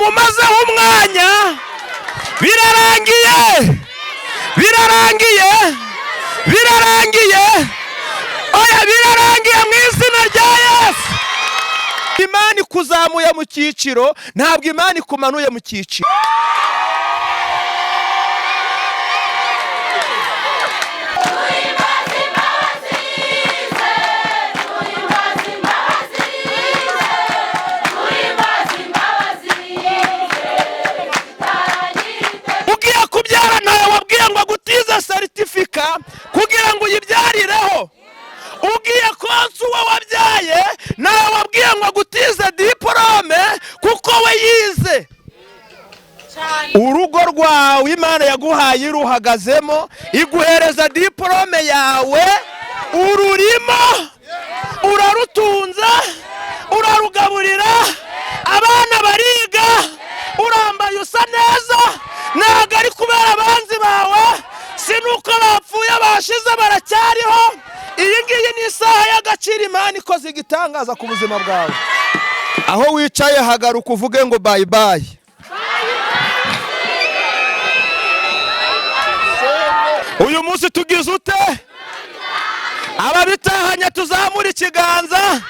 mumazeho umwanya birarangiye, birarangiye, birarangiye, oya birarangiye mu izina rya Yesu. Imana ikuzamuye mu cyiciro, ntabwo Imana ikumanuye mu cyiciro. Ugiye kubyara ntawe wabwiye ngo agutize seritifika kugira ngo uyibyarireho. Ugiye konsa uwo wabyaye nawe wabwiye ngo agutize diporome kuko we yize. Urugo rwawe Imana yaguhaye iruhagazemo, iguhereza diporome yawe, ururimo, urarutunze, urarugaburira, abana bariga, urambaye usa neza. Ntabwo ari kubera abanzi bawe, si nuko bapfuye bashize baracyariho. Iyi ngiyi ni isaha y'agaciro Imana ikoze igitangaza ku buzima bwawe. Aho wicaye hagaruka uvuge ngo bayi bayi. Uyu munsi tugize ute? Ababitahanya tuzamura ikiganza.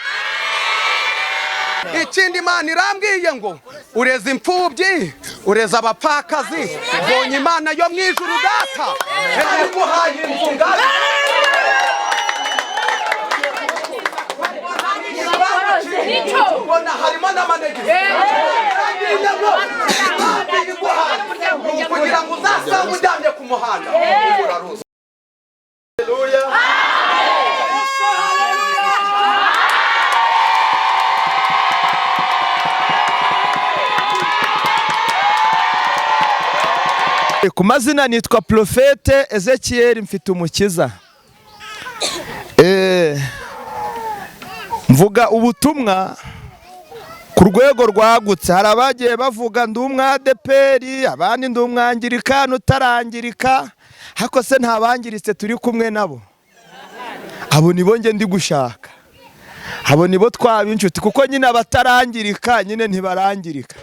Ikindi Imana irambwiye ngo ureza imfubyi, ureza abapfakazi, mbonye Imana yo mu ijuru data yaguhaye inzu ngari. Mbona harimo n'amanegeka kugira ngo uzasange uryamye ku muhanda. Ku mazina nitwa Profete Ezekiel Mfitumukiza. Mvuga ubutumwa ku rwego rwagutse. Hari abagiye bavuga ndi umwadeperi, abandi ndi umwangirikani utarangirika, hako se nta bangiritse turi kumwe nabo. Abo nibo nge ndi gushaka, abo nibo twaba inshuti, kuko nyine abatarangirika nyine ntibarangirika.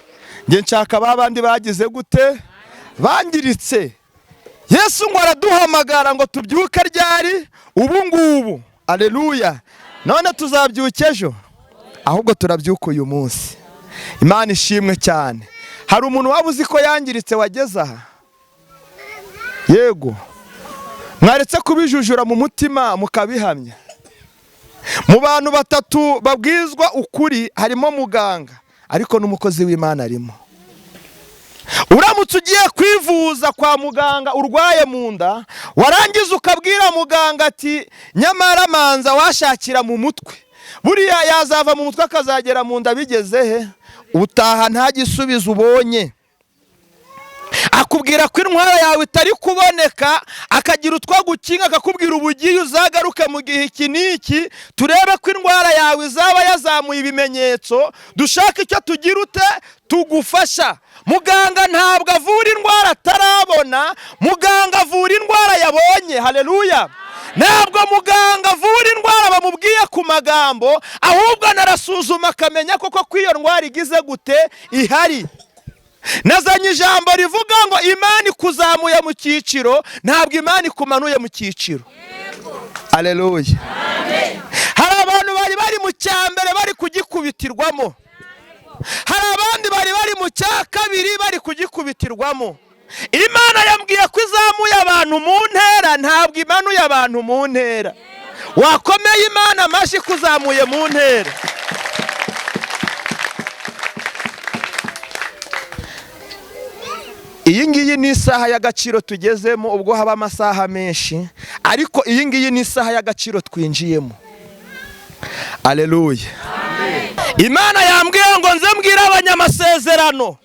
Nge nshaka babandi bagize gute? Bangiritse. Yesu ngo araduhamagara ngo tubyuke ryari? Ubu ngubu. Aleluya. None tuzabyuka ejo? Ahubwo turabyuka uyu munsi. Imana ishimwe cyane. Hari umuntu waba uzi ko yangiritse wageze aha? Yego. Mwaretse kubijujura mu mutima mukabihamya. Mu bantu batatu babwizwa ukuri harimo muganga, ariko n'umukozi w'Imana arimo. Uramutse ugiye kwivuza kwa muganga urwaye mu nda, warangiza ukabwira muganga ati nyamara manza washakira mu mutwe, buriya yazava mu mutwe akazagera mu nda bigeze he? Utaha nta gisubizo ubonye. Akubwira ko intwara yawe itari kuboneka, akagira utwo gukinga, akakubwira ubugiye uzagaruke mu gihe iki n'iki, turebe ko indwara yawe izaba yazamuye ibimenyetso, dushaka icyo tugira ute tugufasha. Muganga ntabwo avura indwara atarabona, muganga avura indwara yabonye. Haleluya. Ntabwo muganga avura indwara bamubwiye ku magambo, ahubwo anarasuzuma akamenya koko ko iyo ndwara igize gute ihari. Nazanye ijambo rivuga ngo Imana ikuzamuye mu cyiciro, ntabwo Imana ikumanuye mu cyiciro. Haleluya. Hari abantu bari bari mu cya mbere bari kugikubitirwamo, hari abandi bari bari mu cya kabiri bari kugikubitirwamo. Imana yambwiye ko izamuye abantu mu ntera, ntabwo imanuye abantu mu ntera. Wakomeye Imana amashyi kuzamuye mu ntera. Iyi ngiyi ni isaha y'agaciro tugezemo, ubwo haba amasaha menshi, ariko iyi ngiyi ni isaha y'agaciro twinjiyemo. Aleluya. Imana yambwiye ngo nze mbwire abanyamasezerano,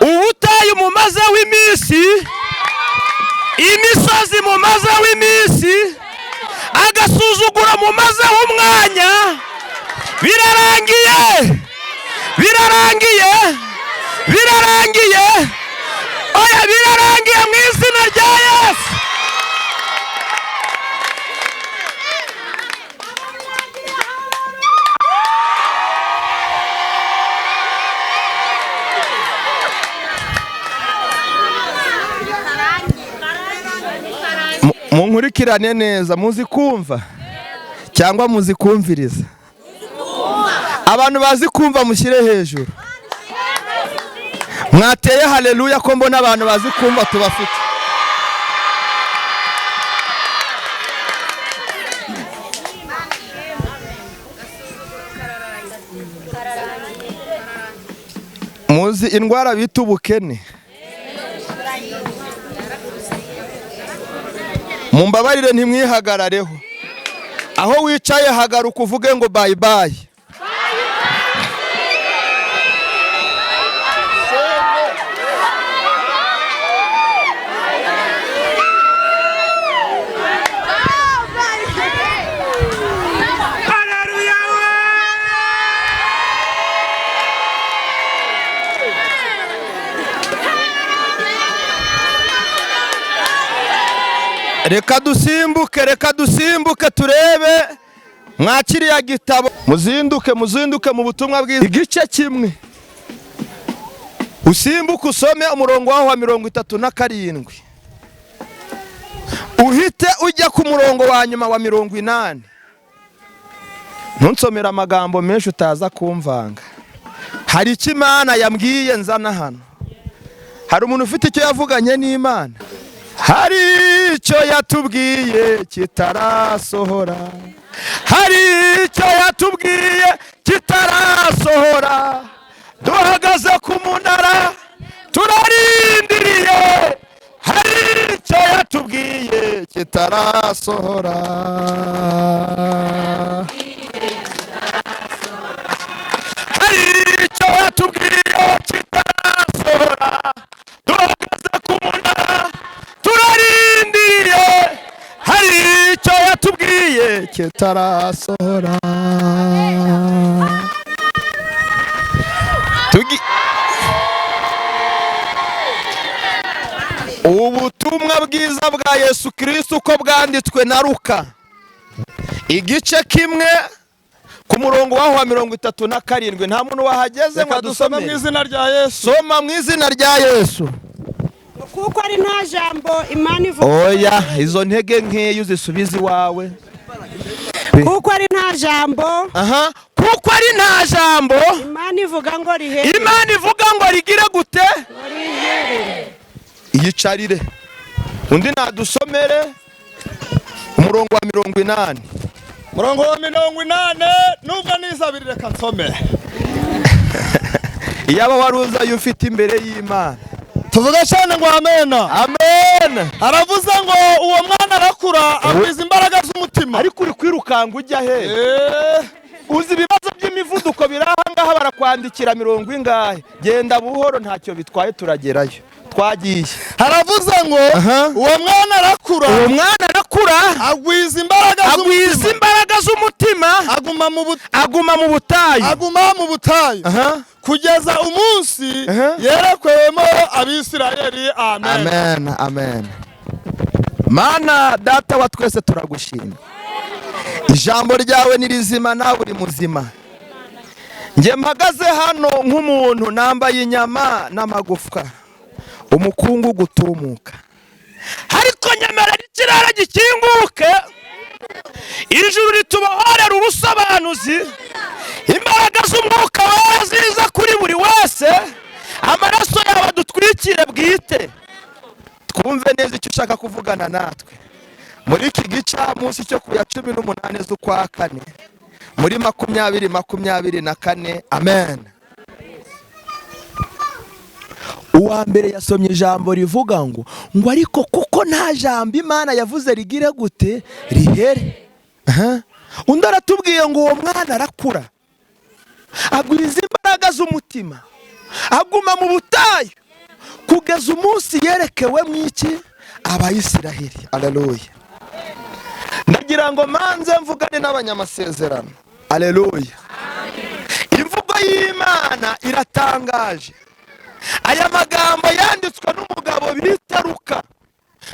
ubutayu mumaze w'iminsi, imisozi mumaze w'iminsi, agasuzuguro mumazeho umwanya, birarangiye, birarangiye, birarangiye, oya birarangiye mu izina rya Yesu. Munkurikirane neza, muzi kumva cyangwa muzi kumviriza? Abantu bazi kumva mushyire hejuru. Mwateye haleluya ko mbona abantu bazi kumva tubafite. Muzi indwara bita ubukene? Mumbabarire ntimwihagarareho. Aho wicaye hagaruka uvuge ngo bye bye. Reka dusimbuke, reka dusimbuke turebe mwakiriya gitabo. Muzinduke, muzinduke mu butumwa bwiza igice kimwe. Usimbuke usome umurongo waho wa 37, uhite ujya ku murongo wa nyuma wa 80. Ntunsomera amagambo menshi utaza kumvanga. Hari icyo Imana yambwiye nzana hano. Hari umuntu ufite icyo yavuganye n'Imana? Hari icyo yatubwiye kitarasohora. Hari icyo yatubwiye kitarasohora. Duhagaze ku munara turarindiriye. Hari icyo yatubwiye kitarasohora. Hari icyo yatubwiye kitarasohora. Duhagaze ku munara turarindiriye. Hari icyo yatubwiye kitarasohora. Ubutumwa bwiza bwa Yesu Kristo uko bwanditswe na Luka, igice kimwe ku murongo waho wa 37. Nta muntu wahageze ngo dusome mu izina rya Yesu. Soma mu izina rya Yesu. Kuko ari nta jambo Imana ivuga. Oya, izo ntege nkeya uzisubize iwawe. Kuko ari nta jambo. Aha, kuko ari nta jambo Imana ivuga ngo rihere. Imana ivuga ngo rigire gute? Iyicarire. Undi nadusomere umurongo wa 80. Murongo wa 80, nubwo nizabiri reka nsome. Iyaba waruza ufite imbere y'Imana. Tuvuga cyane ngo amena. Amen. Aravuze ngo uwo mwana arakura agwiza imbaraga z'umutima. Ariko uri kwirukanga ujya he? Uzi ibibazo by'imivuduko biri aha ngaha, barakwandikira mirongo ingahe? Genda buhoro ntacyo bitwaye turagerayo. Twagiye. Haravuze ngo uwo mwana arakura. Uwo mwana arakura agwiza imbaraga agwiza imbaraga z'umutima, aguma mu butayu. Aguma mu butayu kugeza umunsi yerekwemo Abisirayeli. Amen. Amen. Amen. Mana data wa twese turagushima. Ijambo ryawe ni rizima nawe uri muzima. Nge mpagaze hano nk'umuntu nambaye inyama n'amagufwa, umukungu gutumuka, ariko nyemera ikirara gikinguke, ijuru ritubohorera ubusobanuzi, imbaraga z'umwuka wera ziza kuri buri wese, amaraso yawe adutwikire bwite, twumve neza icyo ushaka kuvugana natwe muri iki gicamunsi cyo ku ya 18 z'ukwa kane muri 2024. Amen. Uwa mbere yasomye ijambo rivuga ngo ariko kuko nta jambo Imana yavuze rigire gute rihere. Undi aratubwiye ngo uwo mwana arakura agwiza imbaraga z'umutima, aguma mu butayu kugeza umunsi yerekewe mu iki Abayisiraheli. Haleluya. Ndagira ngo manze mvugane n'abanyamasezerano. Haleluya. Imvugo y'Imana iratangaje. Aya magambo yanditswe n'umugabo bita Luka.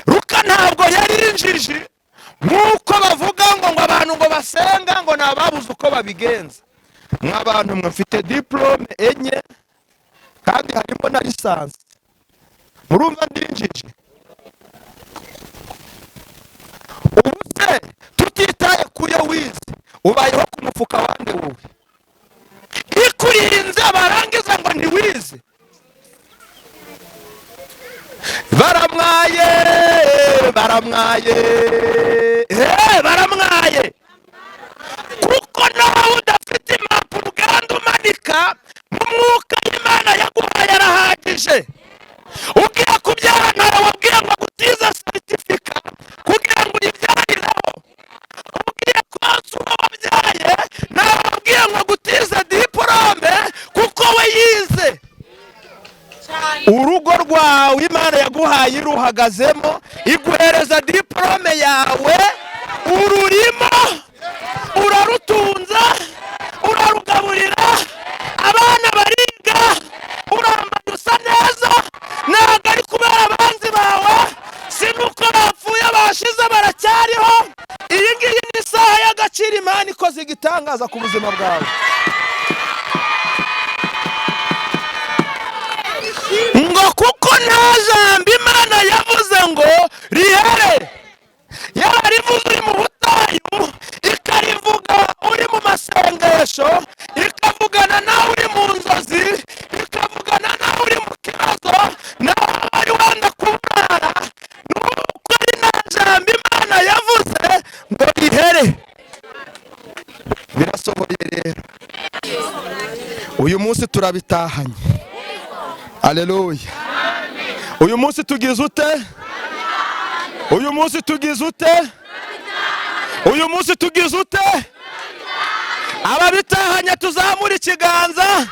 Luka ntabwo yari injiji nk'uko bavuga ngo abantu ngo basenga ngo nababuze uko babigenza. Mw'abantu mwe mfite diplome 4 kandi harimo na lisansi. Murumva ndinjije? wize, ubayeho ku mufuka wande wowe? Ikurinze barangiza ngo ntiwize. Baramwaye, baramwaye, baramwaye, kuko nawe udafite impapuro uganda umanika mu mwuka Imana yaguhaye arahagije. Ugiye kubyara ntawe wabwiye ngo agutize certificat kugira ngo uyibyarireho. Ugiye konsa uwo wabyaye ntawe wabwiye ngo agutize diporome kuko we yize. Urugo rwawe Imana yaguhaye iruhagazemo, iguhereza diporome yawe, ururimo urarutunza, urarugaburira, abana bariga, urambaye usa neza. Ntabwo ari kubera abanzi bawe, si nuko bapfuye bashize, baracyariho. Iyi ngiyi ni isaha y'agaciro Imana ikoze igitangaza ku buzima bwawe. Ngo kuko nta jambo Imana yavuze ngo rihere, yararivuze uri mu butayu, ikarivuga uri mu masengesho, ikavugana nawe uri mu nzozi, ikavugana nawe uri mu kibazo, nawe wari wenda kuburara. Nuko ari nta jambo Imana yavuze ngo rihere, birasohoye. Rero uyu munsi turabitahanye. Aleluya. Uyu munsi tugize ute? Uyu munsi tugize ute? Uyu munsi tugize ute? Ababitahanye tuzamura ikiganza.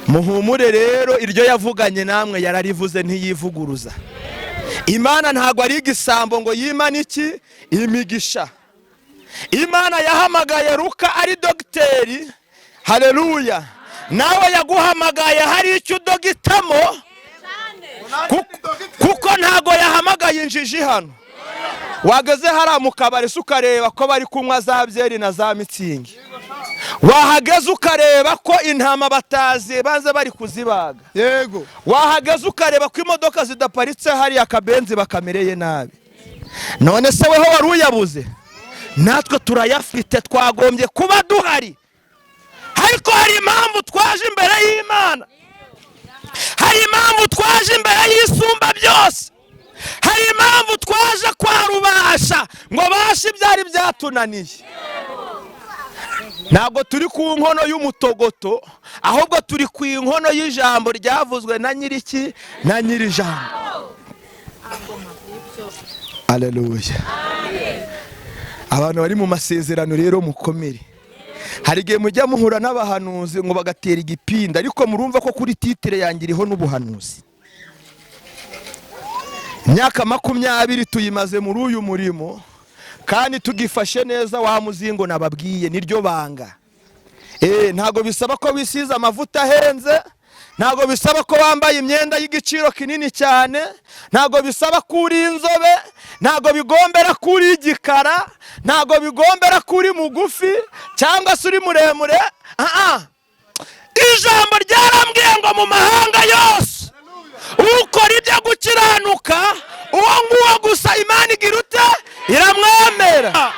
Muhumure rero, iryo yavuganye namwe yararivuze, ntiyivuguruza. Imana ntabwo ari igisambo ngo yimane iki imigisha. Imana yahamagaye Luka ari dogiteri. Haleluya. Nawe yaguhamagaye hari icyo udogitamo, kuko ntago yahamagaye injiji hano. Wageze hariya mu kabari se ukareba ko bari kunywa za byeri na za mitsingi, wahageze ukareba ko intama batazi baze bari kuzibaga. Yego. Wahageze ukareba ko imodoka zidaparitse hariya akabenzi bakamereye nabi. None se weho wari uyabuze? Natwe turayafite, twagombye kuba duhari. Ariko hari impamvu twaje imbere y'Imana, hari impamvu twaje imbere y'Isumba byose, hari impamvu twaje kwa Rubasha ngo bashe ibyari byatunaniye. Ntabwo turi ku nkono y'umutogoto, ahubwo turi ku inkono y'ijambo ryavuzwe na nyiriki na nyirijambo. Aleluya. Abantu bari mu masezerano rero mukomere. Hari igihe mujya muhura n'abahanuzi ngo bagatera igipinda, ariko murumva ko kuri titire yanjye iriho n'ubuhanuzi. Imyaka 20 tuyimaze muri uyu murimo, kandi tugifashe neza wa muzingo nababwiye, niryo banga. Ntago bisaba ko wisize amavuta ahenze, ntago bisaba ko wambaye imyenda y'igiciro kinini cyane, ntago bisaba ko uri inzobe, ntago bigombera ko uri igikara, ntago bigombera ko uri mugufi cyangwa se uri muremure. Ijambo ryarambwiye ngo mu mahanga yose ukora ibyo gukiranuka uwo nguwo gusa Imana igira ute? Iramwemera.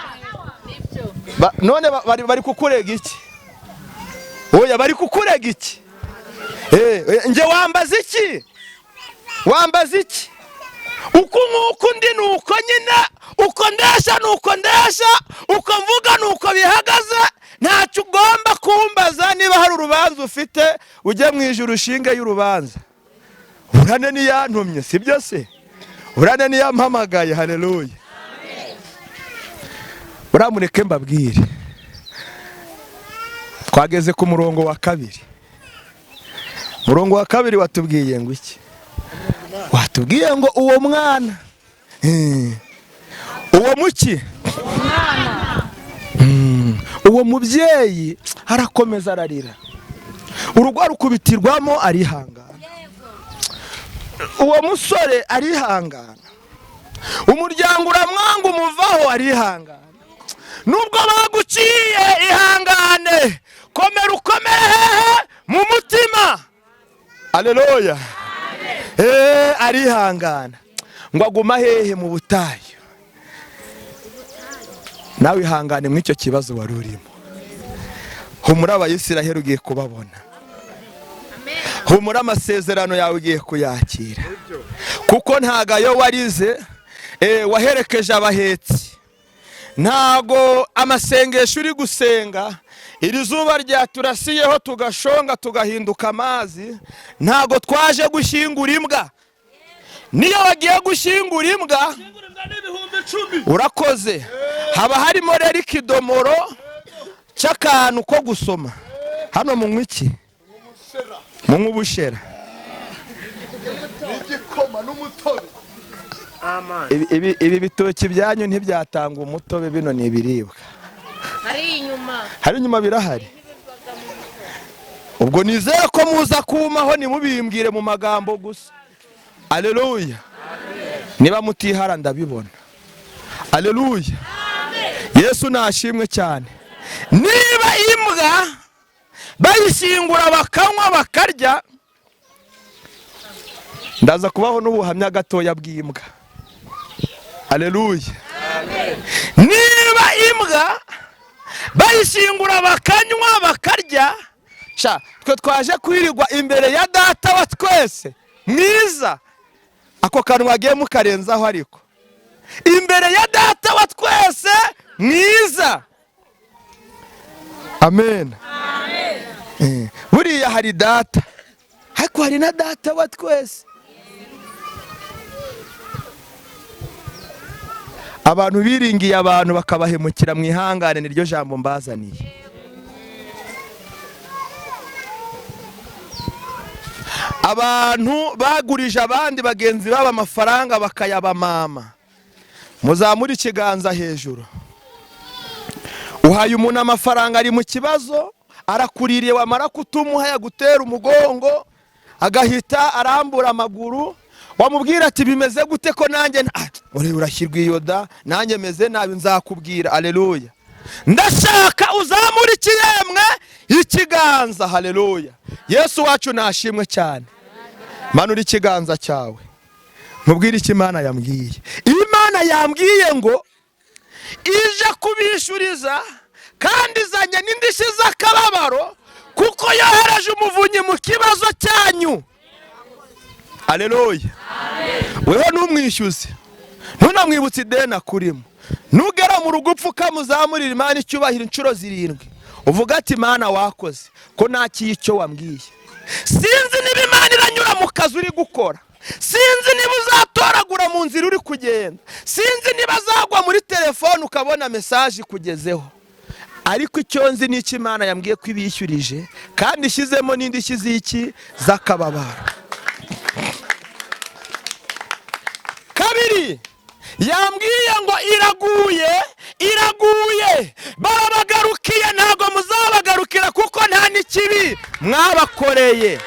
None bari kukurega iki? Oya, bari kukurega iki? Nge wambaza iki? Wambaza iki? Uko nkuko ndi nuko nyine, uko ndesha nuko ndesha, uko mvuga nuko bihagaze. Ntacyo ugomba kumbaza. Niba hari urubanza ufite ujye mu ijuru ushinge y'urubanza. Urane niyantumye, sibyo se? Urane niyampamagaye. Haleluya. Uramureke mbabwire. Twageze ku murongo wa 2. Murongo wa 2 watubwiye ngo iki? Watubwiye ngo uwo mwana, uwo muki, uwo mubyeyi arakomeza ararira, urugo rukubitirwamo arihangana, uwo musore arihangana, umuryango uramwanga umuvaho arihangana. Nubwo baguciye ihangane, komera ukomere hehe mu mutima. Haleluya. Arihangana. Ngo aguma hehe? Mu butayu. Nawe ihangane mu icyo kibazo wari urimo. Humura, Abayisiraheli ugiye kubabona. Humura, amasezerano yawe ugiye kuyakira, kuko ntago ayo warize waherekeje abahetsi, ntago amasengesho uri gusenga, iri zuba ryaturasiyeho tugashonga tugahinduka amazi, ntago twaje gushyingura imbwa. Niyo wagiye gushyingura imbwa, urakoze, haba harimo rero ikidomoro cy'akantu ko gusoma. Hano munywa iki? Munywa ubushera n'igikoma n'umutobe. Ibi bitoki byanyu ntibyatanga umutobe, bino ni ibiribwa. Hari inyuma. Hari inyuma, birahari. Ubwo nizere ko muza kumaho, ntimubimbwire mu magambo gusa. Aleluya! Niba mutihara ndabibona. Aleluya! Yesu nashimwe cyane. Niba imbwa bayishyingura bakanywa bakarya, ndaza kubaho n'ubuhamya gatoya bw'imbwa. Aleluya! Niba imbwa bayishyingura bakanywa bakarya, sha twe twaje kwirirwa imbere ya Data wa twese mwiza. Ako kantu wagiye mukarenzaho, ariko imbere ya Data wa twese mwiza. Amen. Buriya hari data, ariko hari na Data wa twese. Abantu biringiye abantu bakabahemukira, mu ihangane, niryo jambo mbazaniye. Abantu bagurije abandi bagenzi babo amafaranga bakayabamama, muzamure ikiganza hejuru. Uhaye umuntu amafaranga ari mu kibazo, arakuririye, wamara kutumuha yagutera umugongo, agahita arambura amaguru. Wamubwira ati: "Bimeze gute ko nanjye urashyirwa iyo da, nanjye meze nabi, nzakubwira." Aleluya! Ndashaka uzamure ikiyemwe ikiganza. Haleluya! Yesu wacu nashimwe cyane. Manura ikiganza cyawe, mubwire icyo Imana yambwiye. Imana yambwiye ngo ije kubishyuriza, kandi izanye n'indishyi z'akababaro, kuko yohereje umuvunyi mu kibazo cyanyu. Aleluya! Weho ntumwishyuze, ntunamwibutse ideni akurimo. Nugera mu rugo upfukama, uzamurira Imana icyubahiro inshuro 7, uvuga ati: "Imana, wakoze ko ntakiye icyo wambwiye." Sinzi niba Imana iranyura mu kazi uri gukora, sinzi niba uzatoragura mu nzira uri kugenda, sinzi niba azagwa muri telefone ukabona message ikugezeho, ariko icyo nzi ni icyo Imana yambwiye ko ibishyurije, kandi ishyizemo n'indishyi z'iki? Z'akababaro. Kabiri, yambwiye ngo iraguye, iraguye, barabagarukiye. Ntabwo muzabagarukira, kuko nta n'ikibi mwabakoreye.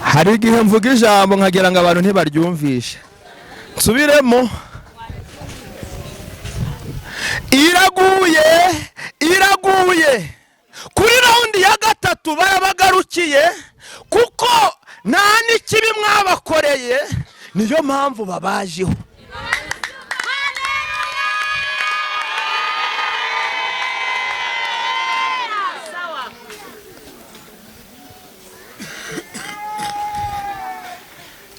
Hari igihe mvuga ijambo nkagira ngo abantu ntibaryumvishe. Nsubiremo: iraguye, iraguye. Kuri round ya gatatu barabagarukiye, kuko nta n'ikibi mwabakoreye, niyo mpamvu babajeho.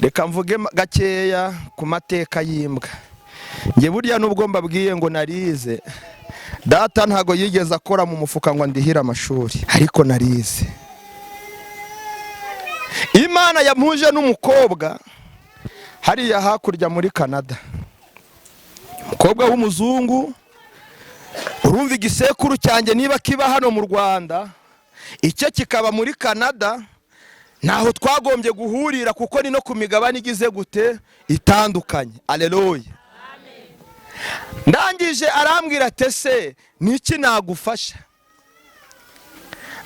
Reka mvuge gakeya ku mateka y'imbwa. Njye burya nubwo mbabwiye ngo narize, data ntago yigeze akora mu mufuka ngo ndihire amashuri, ariko narize. Imana yampuje n'umukobwa hariya hakurya muri Canada, umukobwa w'umuzungu. Urumva, igisekuru cyanjye niba kiba hano mu Rwanda, icyo kikaba muri Canada, ntaho twagombye guhurira, kuko ni no ku migabane igize gute? Itandukanye. Aleluya! Ndangije arambwira ati: "Ese niki nagufasha?"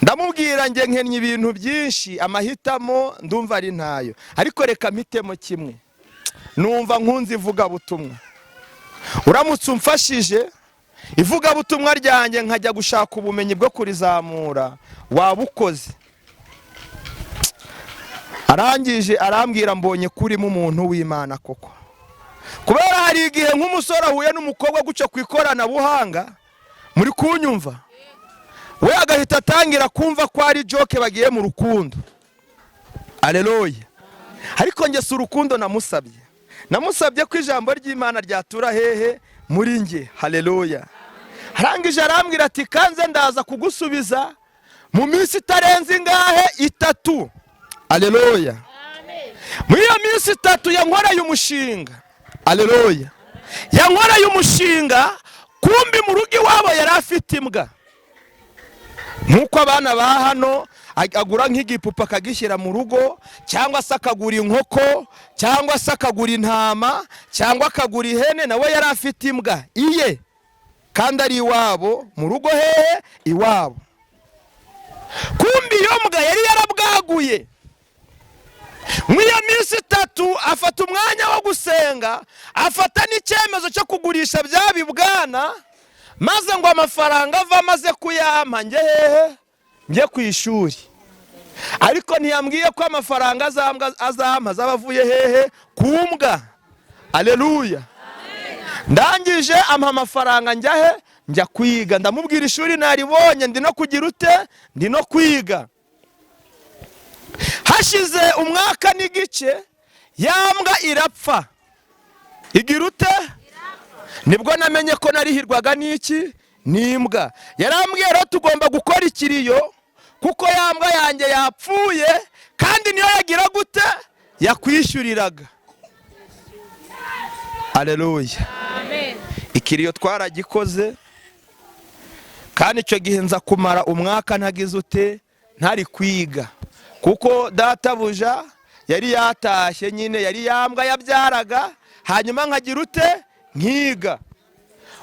Ndamubwira: "Nge nkennye ibintu byinshi, amahitamo ndumva ari ntayo, ariko reka mpitemo kimwe. Numva nkunze ivugabutumwa." Uramutse umfashije ivugabutumwa ryanjye nkajya gushaka ubumenyi bwo kurizamura, waba ukoze. Arangije arambwira, mbonye kurimo umuntu w'Imana koko. Kubera hari igihe nk'umusore ahuye n'umukobwa guca ku ikoranabuhanga, muri kunyumva, we agahita atangira kumva ko ari joke, bagiye mu rukundo. Aleluya! Ariko njye si urukundo namusabye, namusabye ko ijambo ry'Imana ryatura hehe? Muri njye. Haleluya! Arangije arambwira ati: "Kanze ndaza kugusubiza mu minsi itarenze ingahe? 3." Aleluya! Muri iyo minsi 3 yankoreye umushinga. Aleluya! Yankoreye umushinga. Kumbi mu rugo iwabo yari afite imbwa, nk'uko abana ba hano agura nk'igipupa akagishyira mu rugo, cyangwa se akagura inkoko, cyangwa se akagura intama, cyangwa akagura ihene. Nawe yari afite imbwa iye, kandi ari iwabo mu rugo. Hehe? Iwabo. Kumbi iyo mbwa yari yarabwaguye. Muri iyo minsi 3 afata umwanya wo gusenga, afata n'icyemezo cyo kugurisha bya bibwana, maze ngo amafaranga ava amaze kuyampa njye hehe? Njye ku ishuri. Ariko ntiyambwiye ko amafaranga azampa azaba avuye hehe? Ku mbwa. Aleluya! Ndangije ampa amafaranga, njya he? Njya kwiga. Ndamubwira, ishuri naribonye, ndi no kugira ute? Ndi no kwiga. Hashize umwaka n'igice, ya mbwa irapfa. Igira ute? Nibwo namenye ko narihirwaga n'iki? N'imbwa. Yarambwiye rero, tugomba gukora ikiriyo kuko ya mbwa yanjye yapfuye, kandi niyo yagira gute? Yakwishyuriraga. Aleluya! Ikiriyo twaragikoze, kandi icyo gihe nza kumara umwaka ntagize ute? Ntari kwiga, kuko databuja yari yatashye nyine, yari yambwa yabyaraga, hanyuma nkagira ute? Nkiga.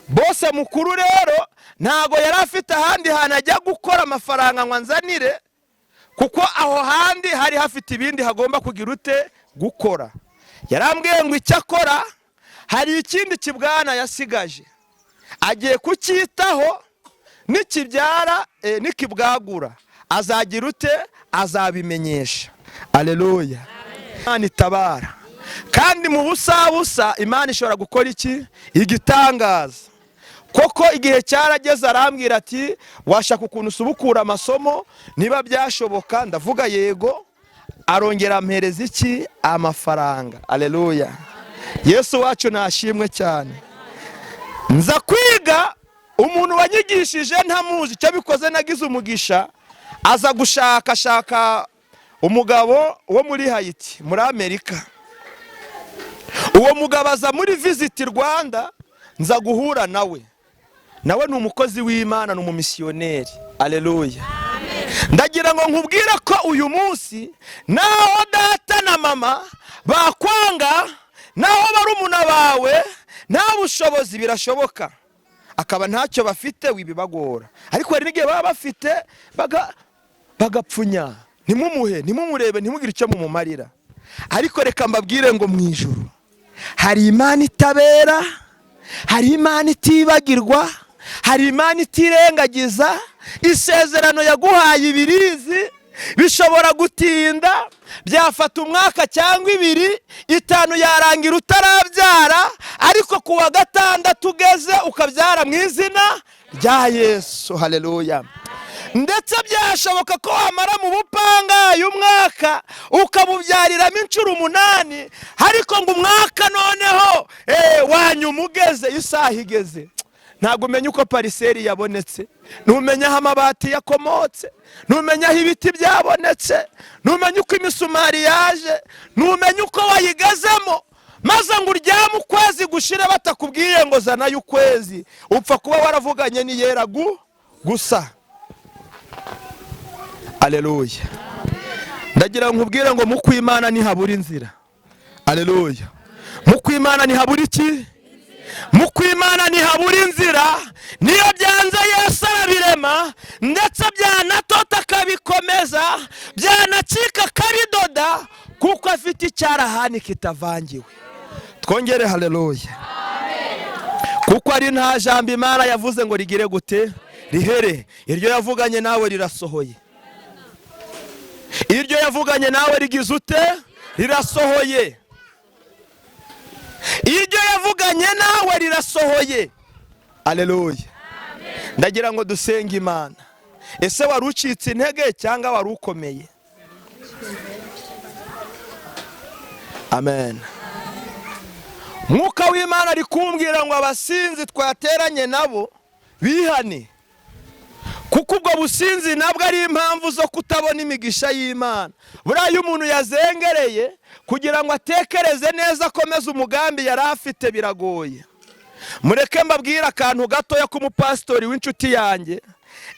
Bose mukuru rero ntago yari afite ahandi hantu ajya gukora amafaranga ngo anzanire, kuko aho handi hari hafite ibindi hagomba kugira ute? Gukora. Yarambwiye ngo icyo akora, hari ikindi kibwana yasigaje, agiye kucyitaho, nikibyara, nikibwagura azagira ute? Azabimenyesha. Aleluya! Imana itabara, kandi mu busabusa Imana ishobora gukora iki? Igitangaza. Koko igihe cyarageze, arambwira ati: "Washaka ukuntu usubukura amasomo niba byashoboka?" Ndavuga yego. Arongera ampereza iki? Amafaranga. Aleluya! Yesu wacu nashimwe cyane. Nza kwiga, umuntu wanyigishije ntamuzi. Icyo bikoze, nagize umugisha, aza gushakashaka umugabo wo muri Hayiti, muri Amerika. Uwo mugabo aza muri Visit Rwanda, nza guhura nawe. Nawe ni umukozi w'Imana, ni umumisiyoneri. Aleluya! Ndagira ngo nkubwire ko uyu munsi, naho data na mama bakwanga, naho barumuna bawe nta bushobozi, birashoboka akaba ntacyo bafite, wibibagora. Ariko hari n'igihe baba bafite bagapfunya, ntimumuhe, ntimumurebe, ntimugire icyo mumumarira. Ariko reka mbabwire ngo mu ijuru hari Imana itabera, hari Imana itibagirwa, hari Imana itirengagiza isezerano yaguhaye. Ibirizi bishobora gutinda, byafata umwaka cyangwa 2, 5, yarangira utarabyara, ariko ku wa gatandatu ugeze ukabyara mu izina rya Yesu. Haleluya! Ndetse byashoboka ko wamara mu bupangayi umwaka, ukabubyariramo inshuro 8, ariko ngo umwaka noneho wanyuma ugeze, isaha igeze, ntabwo umenya uko parcelle yabonetse, ntumenya aho amabati yakomotse, ntumenya aho ibiti byabonetse, ntumenya uko imisumari yaje, ntumenya uko wayigazemo, maze ngo uryame ukwezi gushire batakubwiye ngo zanayo ukwezi. Upfa kuba waravuganye n'iyera gusa. Aleluya! Ndagira ngo nkubwire ngo mu kw'Imana ntihabura inzira. Aleluya! Mu kw'Imana ntihabura iki? Mu kw'Imana ntihabura inzira. Niyo byanze, Yesu arabirema, ndetse byanatota akabikomeza, byanacika akabidoda, kuko afite icyarahani kitavangiwe. Twongere haleluya. Kuko ari nta jambo Imana yavuze ngo rigire gute? Rihere. Iryo yavuganye nawe rirasohoye. Iryo yavuganye nawe rigize ute? Rirasohoye. Iryo yavuganye nawe rirasohoye. Aleluya. Ndagira ngo dusenge Imana. Ese wari ucitse intege cyangwa wari ukomeye? Amen. Mwuka w'Imana ari kumbwira ngo abasinzi twateranye nabo bihane, kuko ubwo businzi nabwo ari impamvu zo kutabona imigisha y'Imana. Buriya iyo umuntu yazengereye kugira ngo atekereze neza akomeze umugambi yari afite biragoye. Mureke mbabwire akantu gatoya k'umupasitori w'inshuti yanjye.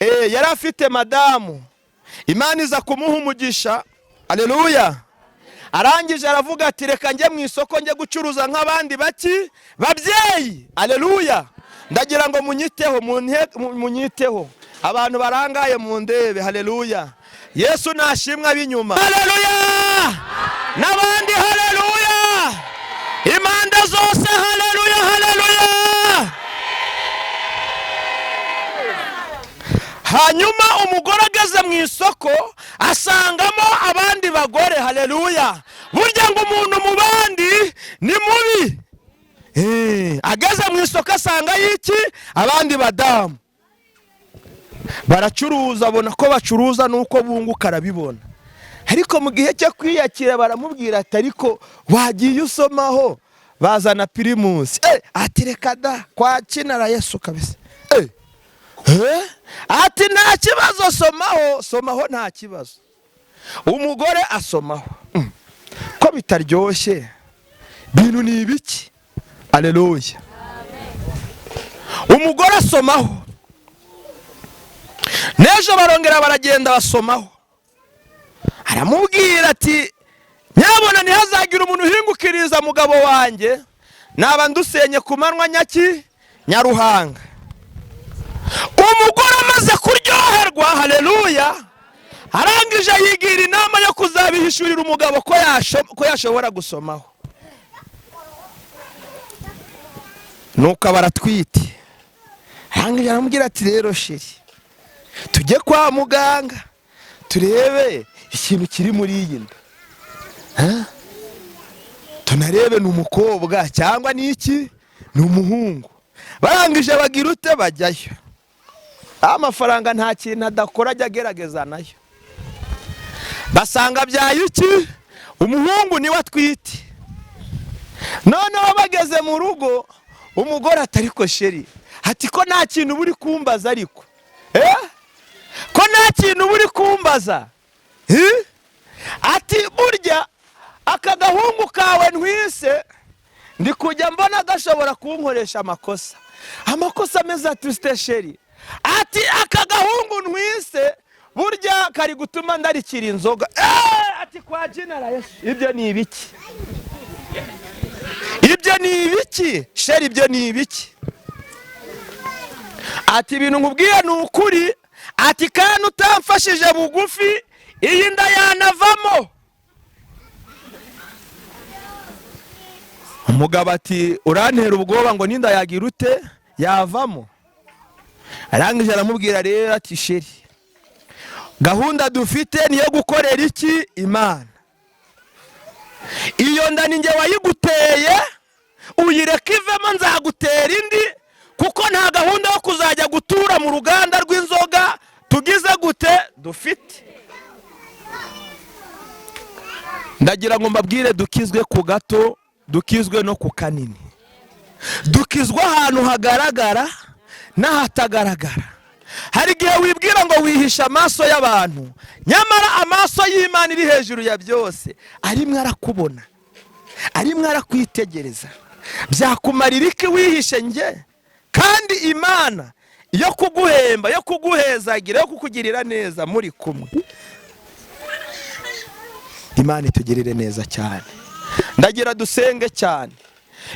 Yari afite madamu, Imana iza kumuha umugisha. Aleluya. Arangije aravuga ati reka njye mu isoko njye gucuruza nk'abandi baki babyeyi. Aleluya. Ndagira ngo munyiteho, munyiteho abantu barangaye mu ndebe. Haleluya. Yesu nashimwe ab'inyuma. Haleluya. N'abandi haleluya. Impande zose haleluya, haleluya. Hanyuma umugore ageze mu isoko asangamo abandi bagore. Haleluya. Burya ngo umuntu mu bandi ni mubi. Ageze mu isoko asanga yiki? Abandi badamu baracuruza, abona ko bacuruza nuko bunguka arabibona. Ariko mu gihe cyo kwiyakira baramubwira ati ariko wagiye usomaho, bazana pirimusi. Ati reka da, kwa kinara Yesu kabisa. Ati nta kibazo, somaho, somaho nta kibazo. Umugore asomaho. Ko bitaryoshye, bintu ni ibiki? Aleluya. Umugore asomaho. N'ejo barongera baragenda basomaho. Aramubwira ati nyabona ntihazagira umuntu uhingukiriza mugabo wanjye, naba ndusenye ku manwa nyaki Nyaruhanga. Umugore amaze kuryoherwa, haleluya, arangije yigira inama yo kuzabihishurira umugabo ko yashobora gusomaho. Nuko baratwite. Arangije aramubwira ati rero sheri, tujye kwa muganga turebe ikintu kiri muri iyi nda, tunarebe ni umukobwa cyangwa ni iki, ni umuhungu. Barangije bagira ute? Bajyayo. Amafaranga nta kintu adakora, ajya agerageza nayo. Basanga byaye iki? Umuhungu niwe atwite. Noneho bageze mu rugo, umugore atariko sheri, ati ko nta kintu buri kumbaza, ariko ko nta kintu buri kumbaza. Ati burya aka gahungu kawe ntwise ndi kujya mbona gashobora kunkoresha amakosa. Amakosa ameze ati sheri, ati aka gahungu ntwise burya kari gutuma ndarikira inzoga. Ati kwa jina Yesu, ibyo ni ibiki? Ibyo ni ibiki sheri? Ibyo ni ibiki? Ati ibintu nkubwiye ni ukuri, ati kandi utamfashije bugufi iyi nda yanavamo. Umugabo ati urantera ubwoba ngo ninda yagira ute? Yavamo. Arangije aramubwira rero ati sheri, gahunda dufite niyo gukorera iki? Imana. Iyo nda ninjye wayiguteye, uyireka ivemo nzagutera indi, kuko nta gahunda yo kuzajya gutura mu ruganda rw'inzoga tugize gute dufite. Ndagira ngo mbabwire, dukizwe ku gato, dukizwe no ku kanini, dukizwe ahantu hagaragara n'ahatagaragara. Hari igihe wibwira ngo wihisha amaso y'abantu, nyamara amaso y'Imana iri hejuru ya byose arimwe arakubona, arimwe arakwitegereza. Byakumarira iki wihishe nge? Kandi Imana yo kuguhemba, yo kuguhezagira, yo kukugirira neza muri kumwe. Imana itugirire neza cyane. Ndagira dusenge cyane.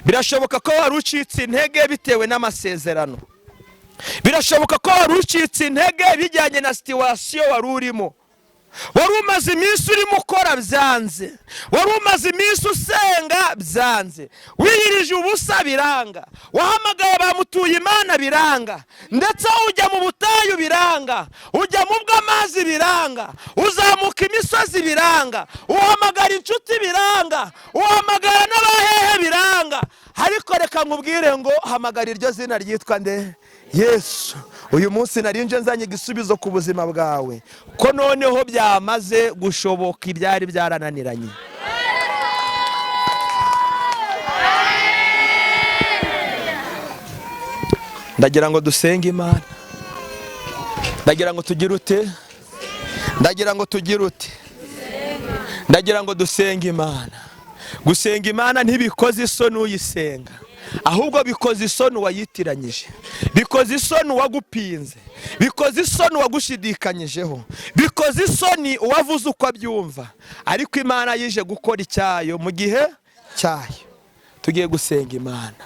Birashoboka ko wari ucitse intege bitewe n'amasezerano. Birashoboka ko wari ucitse intege bijyanye na situation wari urimo. Wari umaze iminsi urimo ukora byanze, wari umaze iminsi usenga byanze, wiyirije ubusa biranga, wahamagaye bamutuye Imana biranga, ndetse ujya mu butayu biranga, ujya mu bw'amazi biranga, uzamuka imisozi biranga, uhamagara inshuti biranga, uhamagara n'abahehe biranga. Ariko reka nkubwire ngo hamagara iryo zina ryitwa nde? Yesu. Uyu munsi narinje nzanye igisubizo ku buzima bwawe, ko noneho byamaze gushoboka ibyari byarananiranye. Ndagira ngo dusenge Imana, ndagira ngo tugire ute, ndagira ngo tugire ute, ndagira ngo dusenge Imana. Gusenga Imana ntibikoze isoni uyisenga, ahubwo bikoze isoni uwayitiranyije, bikoze isoni uwagupinze, bikoze isoni uwagushidikanyijeho, bikoze isoni uwavuze uko abyumva. Ariko Imana yije gukora icyayo mu gihe cyayo. Tugiye gusenga Imana.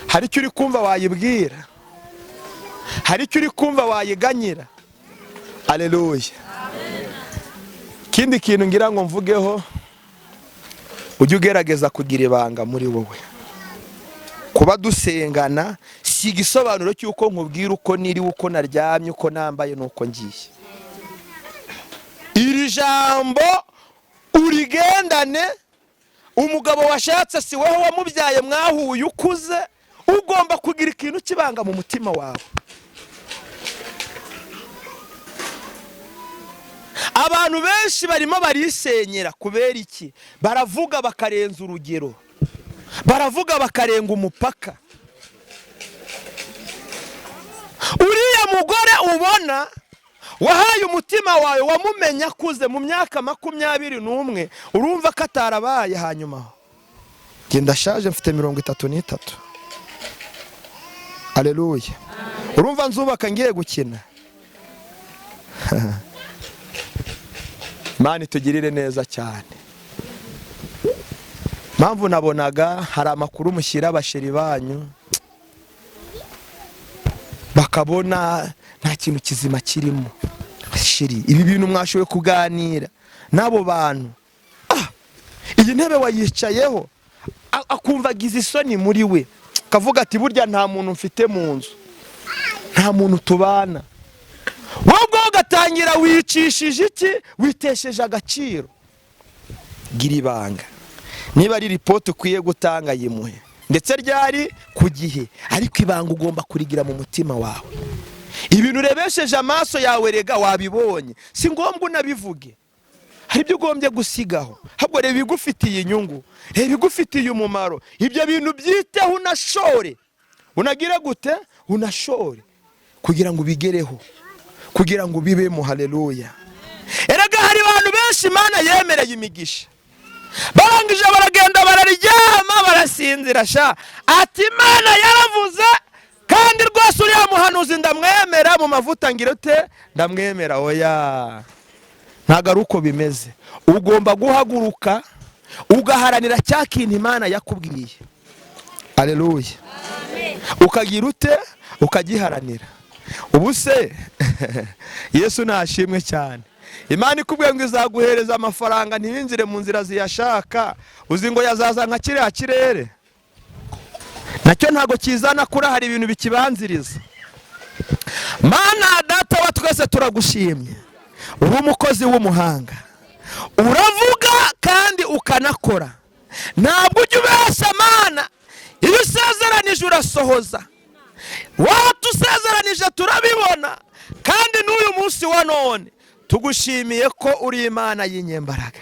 Hari icyo uri kumva wayibwira, hari icyo uri kumva wayiganyira. Aleluya. Ikindi kintu ngira ngo mvugeho, ujye ugerageza kugira ibanga muri wowe. Kuba dusengana si igisobanuro cy'uko nkubwira uko niriwe, uko naryamye, uko nambaye n'uko ngiye. Iri jambo urigendane. Umugabo washatse si wowe wamubyaye, mwahuye ukuze, ugomba kugira ikintu kibanga mu mutima wawe. Abantu benshi barimo barisenyera kubera iki? Baravuga bakarenza urugero, baravuga bakarenga umupaka. Uriya mugore ubona wahaye umutima wawe, wamumenya akuze mu myaka 21, urumva ko atarabaye. Hanyuma njye ndashaje, mfite 33. Aleluya. Urumva nzubaka ngiye gukina. Imana itugirire neza cyane. Mpamvu nabonaga hari amakuru mushyira abasheri banyu bakabona nta kintu kizima kirimo. Sheri, ibi bintu mwashoboye kuganira n'abo bantu, iyi ntebe wayicayeho, akumva agize isoni muri we, akavuga ati burya nta muntu mfite mu nzu, nta muntu tubana. Wowe ugatangira wicishije iki? Witesheje agaciro. Gira ibanga. Niba ari ripoti ukwiye gutanga yimuhe, ndetse ryari ku gihe, ariko ibanga ugomba kurigira mu mutima wawe. Ibintu urebesheje amaso yawe rega wabibonye, si ngombwa unabivuge. Hari ibyo ugombye gusigaho, ahubwo reba ibigufitiye inyungu, reba ibigufitiye umumaro. Ibyo bintu byiteho, unashore, unagire gute, unashore kugira ngo ubigereho, kugira ngo ubibemo. Haleluya. Erega hari abantu benshi Imana yemereye imigisha, barangije baragenda bararyama barasinzira sha, ati Imana yaravuze kandi rwose uriya muhanuzi ndamwemera, mu mavuta ngira ute, ndamwemera. Oya, ntago ari uko bimeze. Ugomba guhaguruka ugaharanira cya kintu Imana yakubwiye. Aleluya. Ukagira ute? Ukagiharanira. Ubu se Yesu nashimwe cyane. Imana ikubwiye ngo izaguhereza amafaranga ntibinjire mu nzira ziyashaka, uzi ngo yazaza nka kiriya kirere nacyo ntago kizana kuri, hari ibintu bikibanziriza. Mana Data wa twese turagushimye, uri umukozi w'umuhanga, uravuga kandi ukanakora, ntabwo ujya ubeshya Mana. Iyo usezeranije urasohoza, watusezeranije turabibona, kandi n'uyu munsi wa none tugushimiye ko uri Imana y'inyembaraga.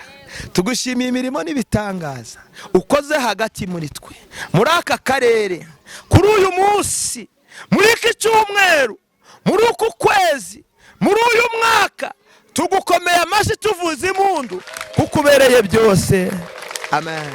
Tugushimiye imirimo n'ibitangaza ukoze hagati muri twe, muri aka karere, kuri uyu munsi, muri iki cyumweru, muri uku kwezi, muri uyu mwaka. Tugukomeye amashyi tuvuza impundu kuko ubereye byose. Amen.